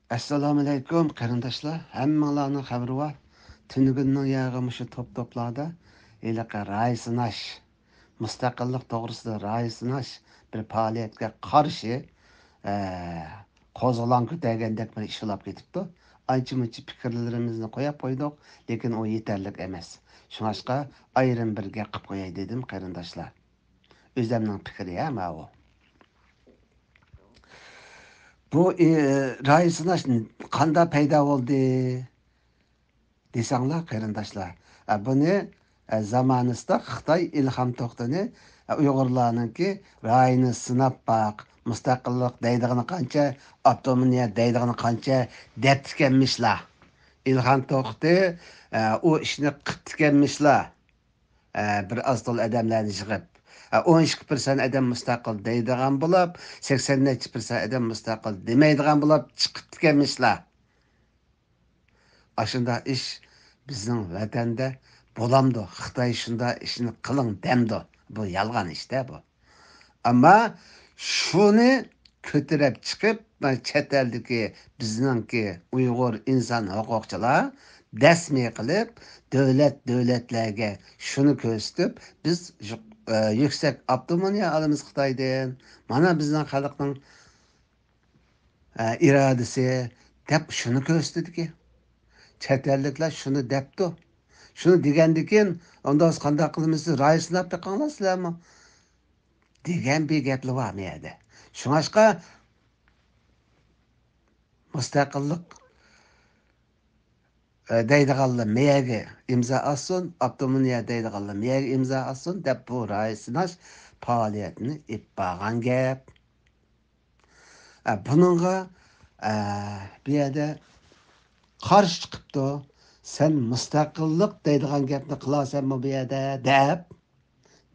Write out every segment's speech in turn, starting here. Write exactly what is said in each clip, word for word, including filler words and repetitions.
ئەسسالامۇئەلەيكۇم، قېرىنداشلار. ھەممىڭلارنىڭ خەۋىرى بار. تۈنۈگۈننىڭ يېرىغا مۇشۇ توپ-توپلاردا ھېلىقى رايى سىناش، مۇستەقىللىق توغرىسىدا رايى سىناش بىر پائالىيەتكە قارشى، ئە، قوزغىلاڭ كۆتەرگەندەك بىر ئىش بولاپ كېتىپتۇ. ئانچە-مۇنچە پىكىرلىرىمىزنى قويۇپ قويدۇق، لېكىن ئۇ يېتەرلىك ئەمەس. شۇڭاشقا ئايرىم بىر گەپ قىلىپ قوياي دېدىم، قېرىنداشلار. ئۆزەمنىڭ پىكرى ھە ماۋۇ. بۇ، ئى، رايى سىناش قانداق پەيدا بولدى دېسەڭلار، قېرىنداشلار، ئە، بۇنى، ئە، زامانىسىدا خىتاي ئىلھام توختىنى، ئە، ئۇيغۇرلارنىڭكى رايىنى سىناپ باق، مۇستەقىللىق دەيدىغىنى قانچە، ئاپتونومىيە دەيدىغىنى قانچە دەپتىكەنمىشلا. ئىلھام توختى، ئە، ئۇ ئىشنى قىپتىكەنمىشلا. ئە، بىر ئاز تولا ئادەملەرنى يىغىپ، ئە، ئون ئىككى پىرسەنت ئادەم مۇستەقىل دەيدىغان بولۇپ، سەكسەن نەچچە پىرسەنت ئادەم مۇستەقىل دېمەيدىغان بولۇپ چىقىپتىكەنمىشلا. ئاشۇنداق ئىش بىزنىڭ ۋەتەندە بولامدۇ؟ خىتاي شۇنداق ئىشنى قىلىڭ دەمدۇ؟ بۇ يالغان ئىش-دە بۇ. ئەمما شۇنى كۆتۈرۈپ چىقىپ، مانا چەت ئەلدىكى بىزنىڭكى ئۇيغۇر ئىنسان ھوقۇقچىلار دەسمى قىلىپ، دۆلەت دۆلەتلەرگە شۇنى كۆرسىتىپ، بىز يۇق-، ئە، يۈكسەك ئاپتونومىيە ئالىمىز خىتايدىن. مانا بىزنىڭ خەلقنىڭ، ئە، ئىرادىسى دەپ شۇنى كۆرسىتىدىكى. چەت ئەللىكلەر شۇنى دەپتۇ. شۇنى دېگەندىكىن، ئۇندا قانداق قىلىمىز؟ رايى سىناپ بېقىڭلار سىلەرمۇ. دېگەن بىر گەپلا بار مۇ يەردە. شۇڭاشقا مۇستەقىللىق، ئە، دەيدىغانلار مەيەگە ئىمزا ئاتسۇن، ئاپتونومىيە دەيدىغانلار مەيەگە ئىمزا ئاتسۇن دەپ بۇ رايى سىناش پائالىيەتنى ئېلىپ بارغان گەپ. ئە، بۇنىڭغا، ئە، بۇ يەردە قارشى چىقىپتۇ. سەن مۇستەقىللىق دەيدىغان گەپنى قىلارسەنمۇ بۇ يەردە دەپ،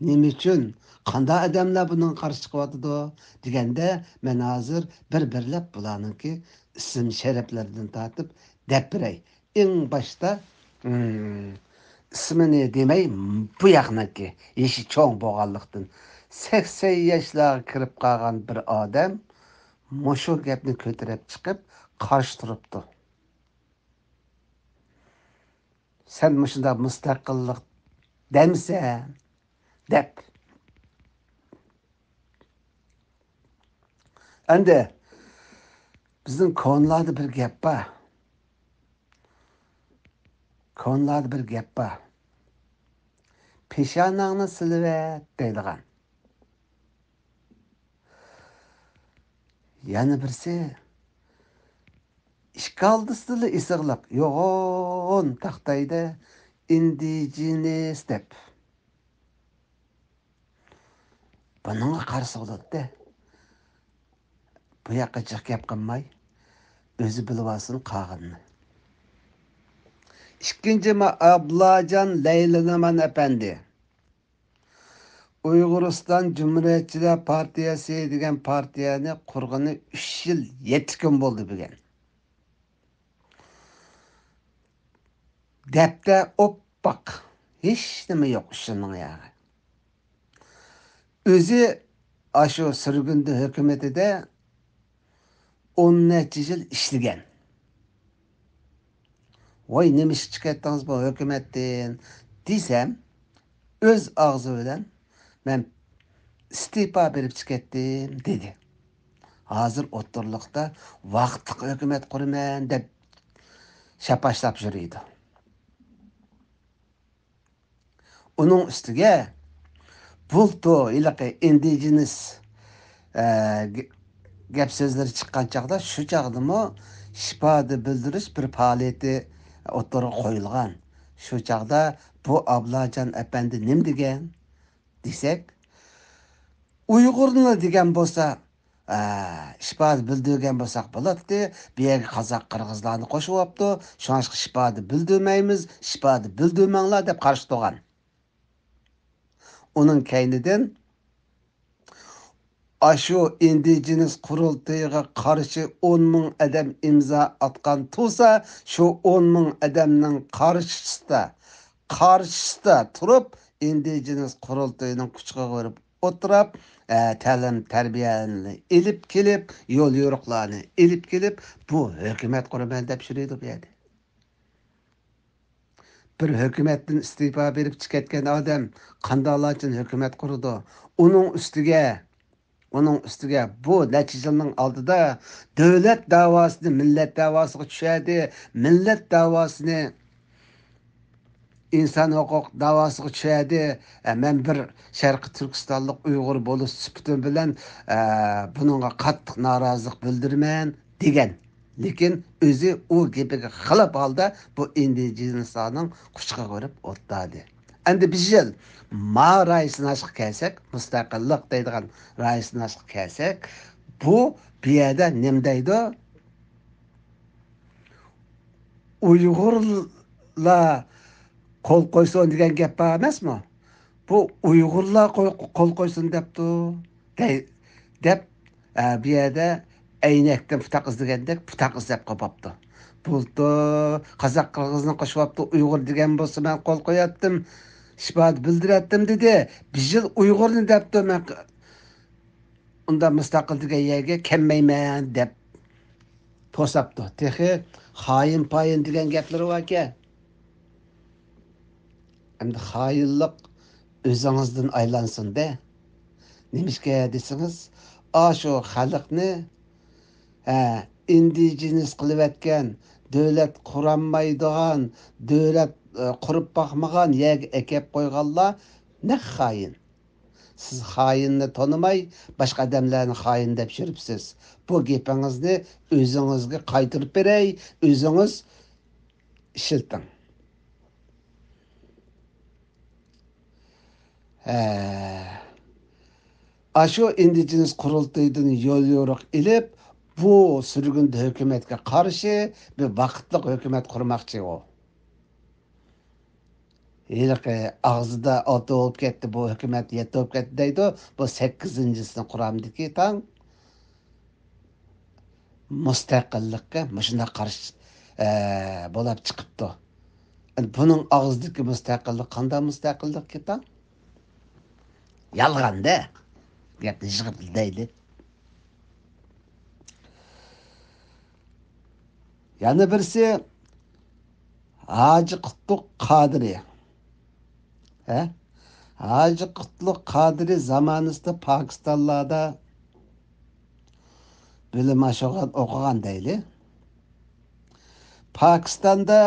نېمە ئۈچۈن، قانداق ئادەملەر بۇنىڭغا قارشى چىقىۋاتىدۇ دېگەندە، مەن ھازىر بىر-بىرلەپ بۇلارنىڭكى ئىسىم شەرەپلىرىدىن تارتىپ دەپ بېرەي. ئەڭ باشتا، ھىم، ئىسمىنى دېمەي، بۇ ياقنىڭكى يېشى چوڭ بولغانلىقتىن، سەكسەن ياشلارغا كىرىپ قالغان بىر ئادەم مۇشۇ گەپنى كۆتۈرۈپ چىقىپ قارشى تۇرۇپتۇ. سەن مۇشۇنداق مۇستەقىللىق دەمسەن دەپ. ئەندى بىزنىڭ كونىلاردا بىر گەپ بار. كونىلاردا بىر گەپ بار. پېشانەڭنى سىلىۋەت دەيدىغان. يەنە بىرسى، ئىككى ئالدىسىدىلا ئېسىقلىق، يوغان تاختايدا ئىندىجېنىس دەپ. بۇنىڭغا قارىسا بولاتتى. بۇ ياققا جىق گەپ قىلماي، ئۆزى بىلىۋالسۇن قالغىنىنى. ئىككىنچى، ما-، ئابلاجان لەيلىنامان ئەپەندى. ئۇيغۇرىستان جۇمھۇرىيەتچىلەر پارتىيەسى دېگەن پارتىيەنى قۇرغىنى ئۈچ يىل يەتتە كۈن بولدى بۈگۈن. دەپتە ئوپپاق، ھېچنېمە يوق ئۈچ يىلنىڭ ياغى. ئۆزى ئاشۇ سۈرگۈندە ھۆكۈمىتىدە ئون نەچچە يىل ئىشلىگەن. ۋاي، نېمە ئىشقا چىقىۋەتتىڭىز بۇ ھۆكۈمەتتىن دېسەم، ئۆز ئاغزى بىلەن مەن ئىستېپا بېرىپ چىقىۋەتتىم دېدى. ھازىر ئوتتۇرىلىقتا ۋاقىتلىق ھۆكۈمەت قۇرىمەن دەپ شاپاشلاپ يۈرىدۇ. ئۇنىڭ ئۈستىگە بۇلتۇر ھېلىقى ئىندىجېنىس، ئە، گە-، گەپ سۆزلىرى چىققان چاغدا، شۇ چاغدىمۇ ئىپادە بىلدۈرۈش بىر پائالىيىتى ئوتتۇرىغا قويۇلغان. شۇ چاغدا بۇ ئابلاجان ئەپەندى نېمە دېگەن دېسەك، ئۇيغۇرنى دېگەن بولسا، ئە، ئىپادە بىلدۈرگەن بولساق بولاتتى. بۇ يەرگە قازاق، قىرغىزلارنى قوشۇۋاپتۇ. شۇڭلاشقا ئىپادە بىلدۈرمەيمىز، ئىپادە بىلدۈرمەڭلار دەپ قارشى تۇرغان. ئۇنىڭ كەينىدىن ئاشۇ ئىندىجېنىس قۇرۇلتىيىغا قارشى ئون مىڭ ئادەم ئىمزا ئاتقان تۇرسا، شۇ ئون مىڭ ئادەمنىڭ قارشىسىدا، قارشىسىدا تۇرۇپ، ئىندىجېنىس قۇرۇلتىيىنىڭ قۇچىقىغا بېرىپ ئولتۇرۇپ، ئە، تەلىم تەربىيەنى ئېلىپ كېلىپ، يول يورۇقلارنى ئېلىپ كېلىپ، بۇ ھۆكۈمەت قۇرىمەن دەپ يۈرىدۇ بۇ يەردە. بىر ھۆكۈمەتتىن ئىستېپا بېرىپ چىقىۋەتكەن ئادەم قانداقلارچىن ھۆكۈمەت قۇرىدۇ؟ ئۇنىڭ ئۈستىگە، ئۇنىڭ ئۈستىگە بۇ نەچچە يىلنىڭ ئالدىدا دۆلەت داۋاسىنى مىللەت داۋاسىغا چۈشەردى، مىللەت داۋاسىنى ئىنسان ھوقۇق داۋاسىغا چۈشەردى. ئە، مەن بىر شەرقىي تۈركىستانلىق ئۇيغۇر بولۇش سۈپىتىم بىلەن، ئە، بۇنىڭغا قاتتىق نارازىلىق بىلدۈرىمەن دېگەن. لېكىن ئۆزى ئۇ گېپىگە خىلاپ ھالدا بۇ ئىندىجېنىسلارنىڭ قۇچىقىغا بېرىپ ئولتۇردى. ئەمدى بىز يىل ما رايسىناشقا كەلسەك، مۇستەقىللىق دەيدىغان رايسىناشقا كەلسەك، بۇ، بۇ يەردە نېمە دەيدۇ؟ ئۇيغۇرلار قول قويسۇن دېگەن گەپ بار ئەمەسمۇ؟ بۇ ئۇيغۇرلار قوي-، قول قويسۇن دەپتۇ. دەي-، دەپ، ئە، بۇ يەردە ئەينەكتىن پۇتاق ئىزدىگەندەك پۇتاق ئىزدەپ قوپاپتۇ. بولدى، قازاق قىرغىزنى قوشۇۋاپتۇ، ئۇيغۇر دېگەن بولسا مەن قول قوياتتىم، ئىپادە بىلدۈرەتتىم دېدى. بىر يىل ئۇيغۇرنى دەپتۇ، مەن ئۇنداق مۇستەقىل دېگەن يەرگە كەلمەيمەن دەپ توساپتۇ. تېخى خايىن پايىن دېگەن گەپلىرى باركەن. ئەمدى خايىنلىق ئۆزىڭىزدىن ئايلانسۇندە. نېمىشقا دېسىڭىز، ئاشۇ خەلقنى، ھە، ئىندىجېنىس قىلىۋەتكەن، دۆلەت قۇرالمايدىغان، دۆلەت، ئە، قۇرۇپ باقمىغان يەرگە ئەكەپ قويغانلار نەق خايىن. سىز خايىننى تونۇماي، باشقا ئادەملەرنى خايىن دەپ يۈرۈپسىز. بۇ گېپىڭىزنى ئۆزىڭىزگە قايتۇرۇپ بېرەي، ئۆزىڭىز ئىشلىتىڭ. ھە. ئاشۇ ئىندىجېنىس قۇرۇلتىيىدىن يول يورۇق ئېلىپ، بۇ سۈرگۈندە ھۆكۈمەتكە قارشى بىر ۋاقىتلىق ھۆكۈمەت قۇرماقچى ئۇ. ھېلىقى ئاغزىدا ئالتە بولۇپ كەتتى، بۇ ھۆكۈمەت يەتتە بولۇپ كەتتى دەيدۇ. بۇ سەككىزىنچىسىنى قۇرامدىكى تاڭ مۇستەقىللىققا مۇشۇنداق قارشى، ئە، بولاپ چىقىپتۇ. ئەنە بۇنىڭ ئاغزىدىكى مۇستەقىللىق قانداق مۇستەقىللىق كېتەڭ؟ يالغان-دە. گەپنى يىغىپ دەيلى. يەنە بىرسى، ھاجى قۇتلۇق قادىرى. ھە؟ ھاجى قۇتلۇق قادىرى زامانىسىدا پاكىستانلاردا بىلىم ئاشۇرغان، ئوقۇغان دەيلى. پاكىستاندا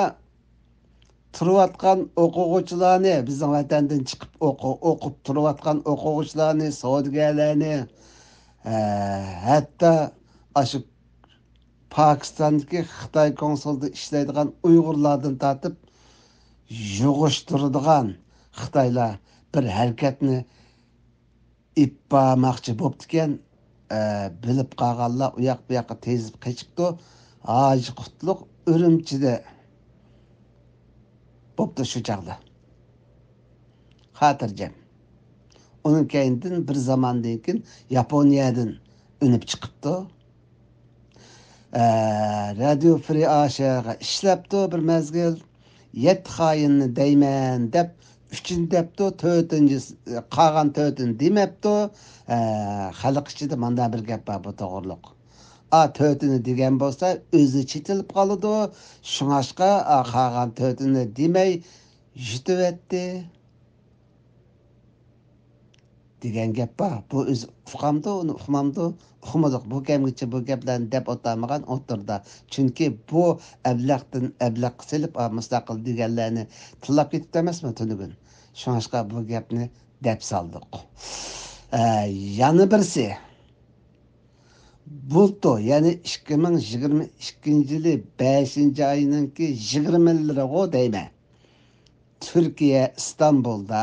تۇرۇۋاتقان ئوقۇغۇچىلارنى، بىزنىڭ ۋەتەندىن چىقىپ ئوقۇ-، ئوقۇپ تۇرۇۋاتقان ئوقۇغۇچىلارنى، سودىگەرلەرنى، ھە، ھەتتا ئاشۇ پاكىستاندىكى خىتاي كونسۇلىدا ئىشلەيدىغان ئۇيغۇرلاردىن تارتىپ يۇغۇشتۇرىدىغان خىتايلار بىر ھەرىكەتنى ئېلىپ بارماقچى بوپتىكەن، ئە، بىلىپ قالغانلار ئۇ ياق بۇ ياققا تېزىپ قېچىپتۇ. ھاجى قۇتلۇق ئۈرۈمچىدە بوپتۇ شۇ چاغدا. خاتىرجەم. ئۇنىڭ كەينىدىن بىر زاماندىن كېيىن ياپونىيەدىن ئۈنۈپ چىقىپتۇ. ئە، رادىيو فرى ئاشىغا ئىشلەپتۇ بىر مەزگىل. يەتتە خايىننى دەيمەن دەپ، ئۈچىنى دەپتۇ، تۆتىنچى، قالغان تۆتىنى دېمەپتۇ. ئە، خەلق ئىچىدە مانداق بىر گەپ بار بۇ توغرۇلۇق. ئا، تۆتىنى دېگەن بولسا ئۆزى چېتىلىپ قالىدۇ. شۇڭاشقا، ئا، قالغان تۆتىنى دېمەي يۈتۈۋەتتى. دېگەن گەپ بار. بۇ ئۆزى ئۇقامدۇ، ئۇنى ئۇقمامدۇ؟ ئۇقمىدۇق. بۇ كەمگىچە بۇ گەپلەرنى دەپ ئولتۇرمىغان ئوتتۇرىدا. چۈنكى بۇ ئەبلەقتىن ئەبلەققە سېلىپ، ئا، مۇستەقىل دېگەنلەرنى تىللاپ كېتىپتۇ ئەمەسمۇ تۈنۈگۈن؟ شۇڭاشقا بۇ گەپنى دەپ سالدۇق. ئە، يەنە بىرسى. بۇلتۇر، يەنى ئىككى مىڭ يىگىرمە ئىككىنچى يىلى بەشىنچى ئاينىڭكى يىگىرمىلىرىغۇ دەيمەن. تۈركىيە ئىستانبۇلدا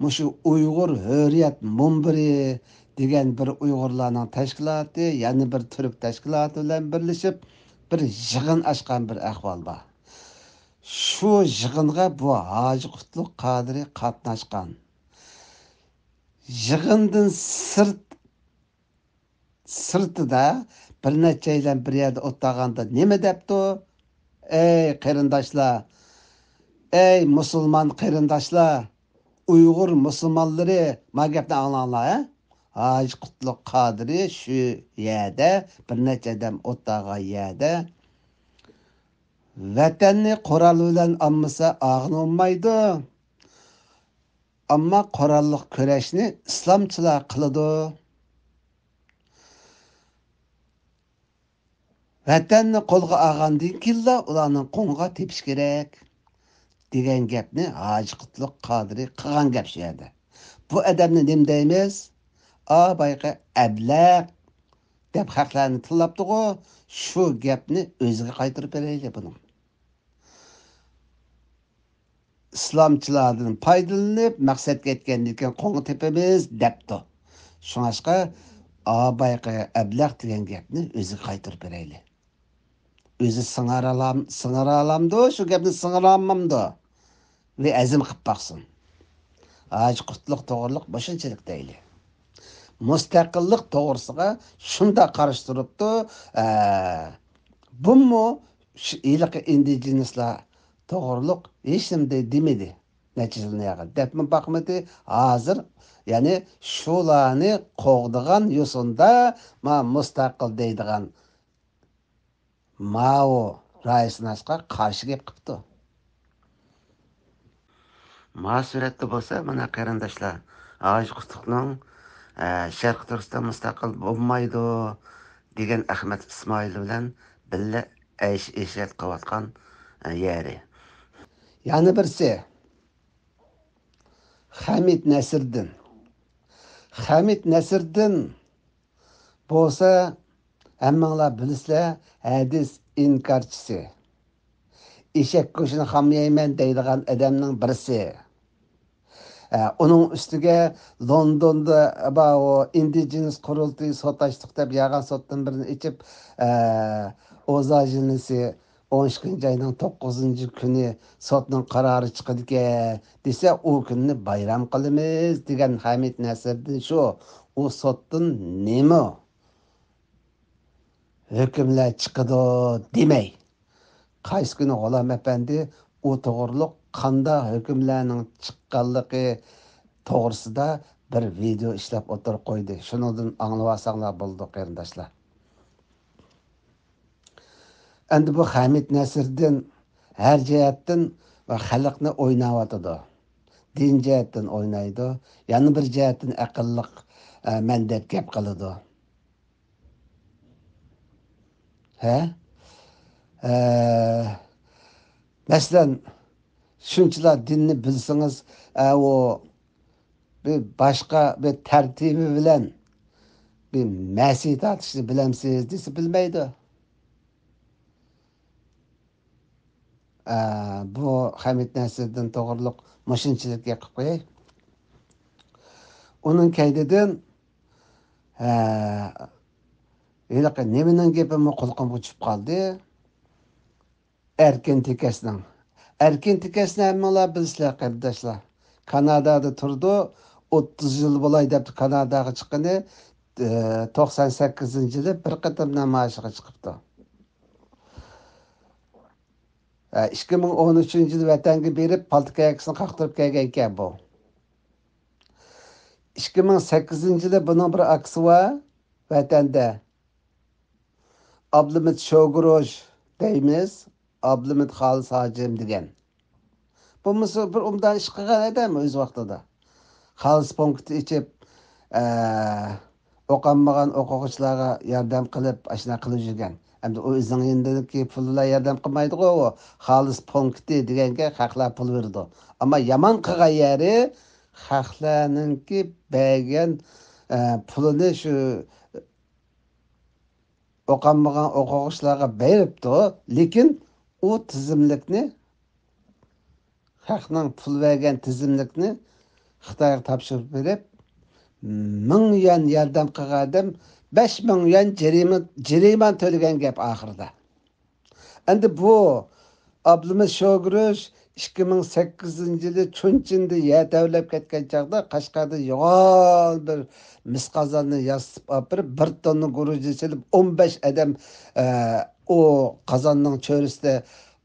مۇشۇ ئۇيغۇر ھۆرىيەت مۇنبىرى دېگەن بىر ئۇيغۇرلارنىڭ تەشكىلاتى، يەنە بىر تۈرك تەشكىلاتى بىلەن بىرلىشىپ بىر يىغىن ئاچقان بىر ئەھۋال بار. شۇ يىغىنغا بۇ ھاجى قۇتلۇق قادىرى قاتناشقان. يىغىندىن سىرت سىرتىدا بىر نەچچەيلەن بىر يەردە ئولتۇرغاندا نېمە دەپتۇ؟ ئەي قېرىنداشلار، ئەي مۇسۇلمان قېرىنداشلار، ئۇيغۇر مۇسۇلمانلىرى، ما گەپنى ئاڭلاڭلار، ھە؟ ھاجى قۇتلۇق قادىرى شۇ يەردە، بىر نەچچە ئادەم ئولتۇرغان يەردە، ۋەتەننى قورال بىلەن ئالمىسا ئالغىلى بولمايدۇ. ئەمما قوراللىق كۈرەشنى ئىسلامچىلار قىلىدۇ. ۋەتەننى قولغا ئالغاندىن كېيىنلا ئۇلارنىڭ قوڭىغا تېپىش كېرەك، دېگەن گەپنى ھاجى قۇتلۇق قادىرى قىلغان گەپ شۇ يەردە. بۇ ئادەمنى نېمە دەيمىز؟ ئا بايىقى ئەبلەخ دەپ خەقلەرنى تىللاپتىغۇ، شۇ گەپنى ئۆزىگە قايتۇرۇپ بېرەيلى بۇنىڭ. ئىسلامچىلاردىن پايدىلىنىپ، مەقسەتكە يەتكەندىن كېيىن قوڭ تېپىمىز دەپتۇ. شۇڭلاشقا، ئا بايىقى ئەبلەخ دېگەن گەپنى ئۆزىگە قايتۇرۇپ بېرەيلى. ئۆزى سىڭارالام-، سىڭىرالامدۇ، شۇ گەپنى سىڭىرالمامدۇ؟ ۋە ھەزىم قىلىپ باقسۇن. ھاجى قۇتلۇق توغرۇلۇق مۇشۇنچىلىك دەيلى. مۇستەقىللىق توغرىسىغا شۇنداق قارشى تۇرۇپتۇ. ئە، بۇمۇ شۇ ھېلىقى ئىندىجېنىسلار توغرۇلۇق ھېچنېمە دېمىدى. نەچچە يىلنى ياغا دەپمۇ باقمىدى. ھازىر، يەنى شۇلارنى قوغدىغان يوسۇندا ما مۇستەقىل دەيدىغان ماۋۇ رايىشۇناسقا قارشى گەپ قىپتۇ. ما سۈرەتتە بولسا، مانا قېرىنداشلار، ھاجى قۇتلۇقنىڭ، ئە، شەرقىي تۈركىستان مۇستەقىل بولمايدۇ دېگەن ئەخمەت ئىسمائىل بىلەن بىللە ئەيش-ئىشرەت قىلىۋاتقان، ئە، يېرى. يەنە بىرسى، خەمىت نەسىردىن. خەمىت نەسىردىن بولسا، ھەممىڭلار بىلىسىلەر، ھەدىس ئىنكارچىسى. ئېشەك گۆشىنى خام يەيمەن دەيدىغان ئادەمنىڭ بىرسى. ئە، ئۇنىڭ ئۈستىگە لوندوندا بار ئۇ ئىندىجېنس قۇرۇلتىيى سوت ئاچتۇق دەپ يالغان سوتتىن بىرنى ئېچىپ، ئە، ئوزا ژىلنىسى ئون ئىككىنچى ئاينىڭ توققۇزىنچى كۈنى سوتنىڭ قارارى چىقىدىكەن دېسە، ئۇ كۈننى بايرام قىلىمىز دېگەن خەمىت نەسىردىن شۇ. ئۇ سوتتىن نېمە ھۆكۈملەر چىقىدۇ دېمەي. قايسى كۈنى غۇلام ئەپەندى ئۇ توغرۇلۇق قانداق ھۆكۈملەرنىڭ چىققانلىقى توغرىسىدا بىر ۋىدېئو ئىشلەپ ئوتتۇرىغا قويدى. شۇنىڭدىن ئاڭلىۋالساڭلار بولىدۇ، قېرىنداشلار. ئەمدى بۇ خەمىت نەسىردىن ھەر جەھەتتىن خەلقنى ئويناۋاتىدۇ. دىن جەھەتتىن ئوينايدۇ، يەنە بىر جەھەتتىن ئەقىللىق، ئە، مەن دەپ گەپ قىلىدۇ. ھە؟ ئە، مەسىلەن، شۇنچىلا دىننى بىلسىڭىز، ئە، ئۇ بىر باشقا بىر تەرتىپى بىلەن بىر مەسىھ تارتىشنى بىلەمسىز دېسە، بىلمەيدۇ. ئە، بۇ خەمىت نەسىردىن توغرۇلۇق مۇشۇنچىلىك گەپ قىلىپ قوياي. ئۇنىڭ كەينىدىن، ئە، ھېلىقى نېمىنىڭ گېپىمۇ قۇلىقىمغا چۈشۈپ قالدى. ئەركىن تېكەسنىڭ. ئەركىن تېكەسنى ھەممىڭلار بىلىسىلەر، قېرىنداشلار. كانادادا تۇرىدۇ. ئوتتۇز يىل بولاي دەپتۇ كاناداغا چىققىنى. ئە، توقسان سەككىزىنچى يىلى بىر قېتىم نامايىشىغا چىقىپتۇ. ئە، ئىككى مىڭ ئون ئۈچىنچى يىلى ۋەتەنگە بېرىپ، پالتا كەيكىسىنى قاقتۇرۇپ كەلگەنكەن بۇ. ئىككى مىڭ سەككىزىنچى يىلى بۇنىڭ بىر ئاكىسى بار ۋەتەندە. ئابلىمىت شوگۇروش دەيمىز، ئابلىمىت خالىس ھاجىم دېگەن. بولمىسا بىر ئوبدان ئىش قىلغان ئادەم ئۆز ۋاقتىدا. خالىس پونكىتى ئېچىپ، ئە، ئوقۇمىغان ئوقۇغۇچىلارغا ياردەم قىلىپ، ئاشۇنداق قىلىپ يۈرگەن. ئەمدى ئۇ ئۆزىنىڭ يېنىدىكى پۇل بىلەن ياردەم قىلمايدىغۇ، ئۇ خالىس پونكىتى دېگەنگە خەقلەر پۇل بېرىدۇ. ئەمما يامان قىلغان يېرى، خەقلەرنىڭكى بەرگەن، ئە، پۇلىنى شۇ ئوقۇمىغان ئوقۇغۇچىلارغا بېرىپتۇ، لېكىن ئۇ تىزىملىكنى، خەقنىڭ پۇل بەرگەن تىزىملىكنى خىتايغا تاپشۇرۇپ بېرىپ، مىڭ يۈەن ياردەم قىلغان ئادەم بەش مىڭ يۈەن جەرىمە-، جەرىمانە تۆلىگەن گەپ ئاخىرىدا. ئەمدى بۇ ئابلىمىت شوگۇروش ئىككى مىڭ سەككىزىنچى يىلى چۇنچىندا يەر تەۋرەپ كەتكەن چاغدا قەشقەردە يوغان بىر مىس قازاننى ياسىتىپ ئاپىرىپ، بىر توننا گۇرۇچنى سېلىپ، ئون بەش ئادەم، ئە، ئۇ قازاننىڭ چۆرىسىدە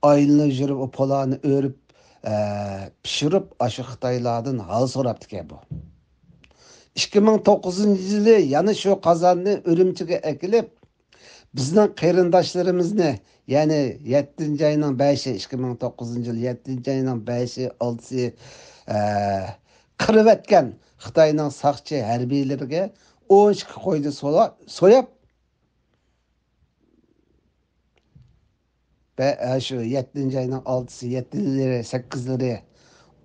ئايلىنىپ يۈرۈپ، ئۇ پولانى ئۆرۈپ، ئە، پىشۇرۇپ، ئاشۇ خىتايلاردىن ھال سوراپتىكەن بۇ. ئىككى مىڭ توققۇزىنچى يىلى يەنە شۇ قازاننى ئۈرۈمچىگە ئەكېلىپ، بىزنىڭ قېرىنداشلىرىمىزنى، يەنى يەتتىنچى ئاينىڭ بەشى، ئىككى مىڭ توققۇزىنچى يىل يەتتىنچى ئاينىڭ بەشى، ئالتىسى، ئە، قىرىۋەتكەن خىتاينىڭ ساقچى ھەربىيلىرىگە ئون ئىككى قوينى سولا-، سوياپ، بە-، ئە، شۇ يەتتىنچى ئاينىڭ ئالتىسى، يەتتىلىرى، سەككىزلىرى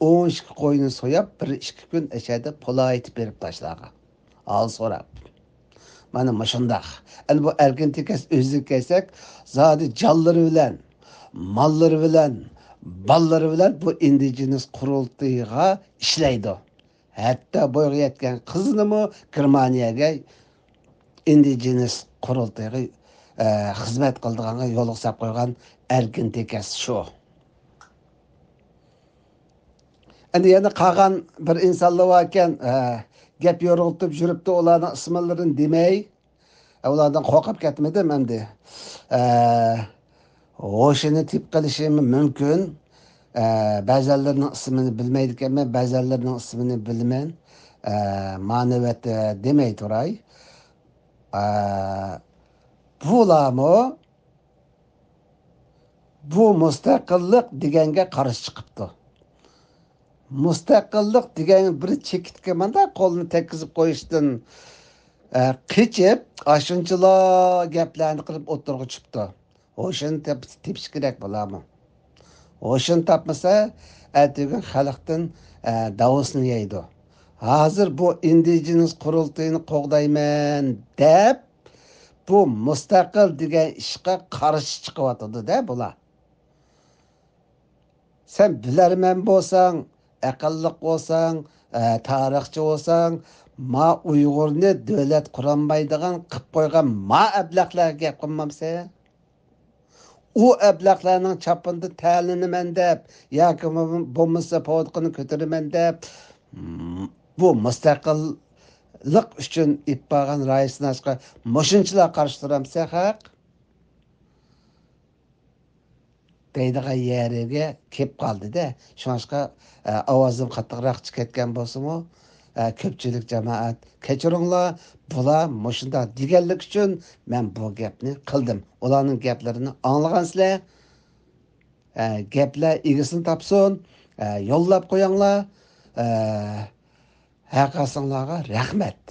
ئون ئىككى قوينى سوياپ، بىر ئىككى كۈن ئەشەدە پولايتىپ بېرىپ تاشلارغا. ھال سوراپ. مانا مۇشۇنداق. ئەنە بۇ ئەركىن تېكەس ئۆزىگە كەلسەك، زادى جانلىرى بىلەن، ماللىرى بىلەن، بالىلىرى بىلەن بۇ ئىندىجېنىس قۇرۇلتىيىغا ئىشلەيدۇ. ھەتتا بويغا يەتكەن قىزىنىمۇ گېرمانىيەگە ئىندىجېنىس قۇرۇلتىيىغا، ئە، خىزمەت قىلىدىغانغا يولغا ساپ قويغان ئەركىن تېكەس شۇ. ئەندى يەنە قالغان بىر ئىنسانلار باركەن، ئە، گەپ يورغىلىتىپ يۈرۈپتۇ، ئۇلارنىڭ ئىسىملىرىنى دېمەي. ئە، ئۇلاردىن قورقۇپ كەتمىدىم ئەمدى. ئە، ھوشىنى تېپىپ قېلىشى مۇمكىن. ئە، بەزەنلىرىنىڭ ئىسمىنى بىلمەيدىكەنمەن، بەزەنلىرىنىڭ ئىسمىنى بىلىمەن. ئە، ما نۆۋەتتە دېمەي تۇراي. ئە، بۇلارمۇ بۇ مۇستەقىللىق دېگەنگە قارشى چىقىپتۇ. مۇستەقىللىق دېگەن بىر چېكىتكە مانداق قولنى تەگكۈزۈپ قويۇشتىن، ئە، قېچىپ، ئاشۇنچىلا گەپلەرنى قىلىپ ئوتتۇرىغا چۈشۈپتۇ. ھوشىنى تېپ-، تېپىش كېرەك بۇلارمۇ. ھوشىنى تاپمىسا، ئەتىگۈن خەلقتىن، ئە، داۋىسىنى يەيدۇ. ھازىر بۇ ئىندىجېنىس قۇرۇلتىيىنى قوغدايمەن دەپ، بۇ مۇستەقىل دېگەن ئىشقا قارشى چىقىۋاتىدۇ-دە بۇلار. سەن بىلەرمەن بولساڭ، ئەقىللىق بولساڭ، ئە، تارىخچى بولساڭ، ما ئۇيغۇرنى دۆلەت قۇرالمايدىغان قىپ قويغان ما ئەبلەخلەرگە گەپ قىلمامسەن؟ ئۇ ئەبلەخلەرنىڭ چاپىنىدا تەلىنىمەن دەپ ياكى بولمىسا پوۋدىقىنى كۆتۈرىمەن دەپ، بۇ مۇستەقىللىق ئۈچۈن ئېلىپ بارغان رايىسىناشقا مۇشۇنچىلا قارشى تۇرامسەن خەق؟ دەيدىغان يەرگە كېلىپ قالدى-دە. شۇڭلاشقا، ئە، ئاۋازىم قاتتىقراق چىقىپ كەتكەن بولسىمۇ، ئە، كۆپچىلىك جامائەت، كەچۈرۈڭلار، بۇلار مۇشۇنداق دېگەنلىكى ئۈچۈن مەن بۇ گەپنى قىلدىم. ئۇلارنىڭ گەپلىرىنى ئاڭلىغانسىلەر. ئە، گەپلەر ئىگىسىنى تاپسۇن. ئە، يوللاپ قويۇڭلار. ئە، ھەرقايسىڭلارغا رەھمەت.